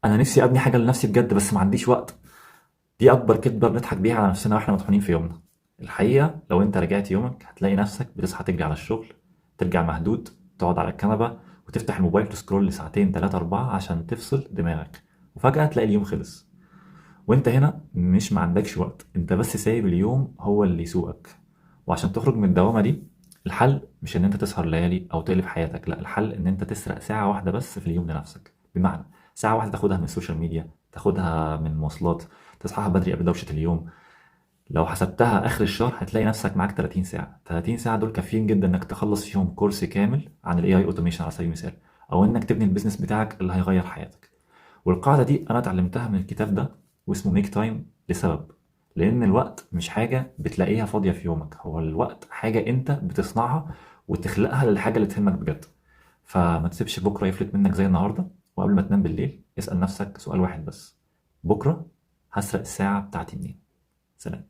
انا نفسي ابني حاجة لنفسي بجد بس ما عنديش وقت. دي اكبر كذبه بنضحك بيها على نفسنا واحنا مطحونين في يومنا. الحقيقة لو انت رجعت يومك هتلاقي نفسك بتصحى تجري على الشغل، ترجع مهدود، تقعد على الكنبة وتفتح الموبايل ت scroll لساعتين 3 4 عشان تفصل دماغك، وفجاة تلاقي اليوم خلص. وانت هنا مش ما عندكش وقت، انت بس سايب اليوم هو اللي يسوقك. وعشان تخرج من الدوامة دي، الحل مش ان انت تسهر ليالي او تقلب حياتك، لا، الحل ان انت تسرق ساعة واحدة بس في اليوم لنفسك. بمعنى ساعة واحدة تاخدها من ال social media، تاخدها من المواصلات، تصحاها بدري قبل دوشة اليوم. لو حسبتها اخر الشهر هتلاقي نفسك معاك 30 ساعة. 30 ساعة دول كافيين جدا انك تخلص فيهم كورس كامل عن ال AI automation على سبيل المثال، او انك تبني ال business بتاعك اللي هيغير حياتك. والقاعدة دي أنا اتعلمتها من الكتاب ده واسمه Make Time، لسبب: لأن الوقت مش حاجة بتلاقيها فاضية في يومك، هو الوقت حاجة أنت بتصنعها وتخلقها للحاجة اللي تهمك بجد. فما تسيبش بكرة يفلت منك زي النهاردة. وقبل ما تنام بالليل اسأل نفسك سؤال واحد بس: بكرة هسرق الساعة بتاعتي منين؟ سلام.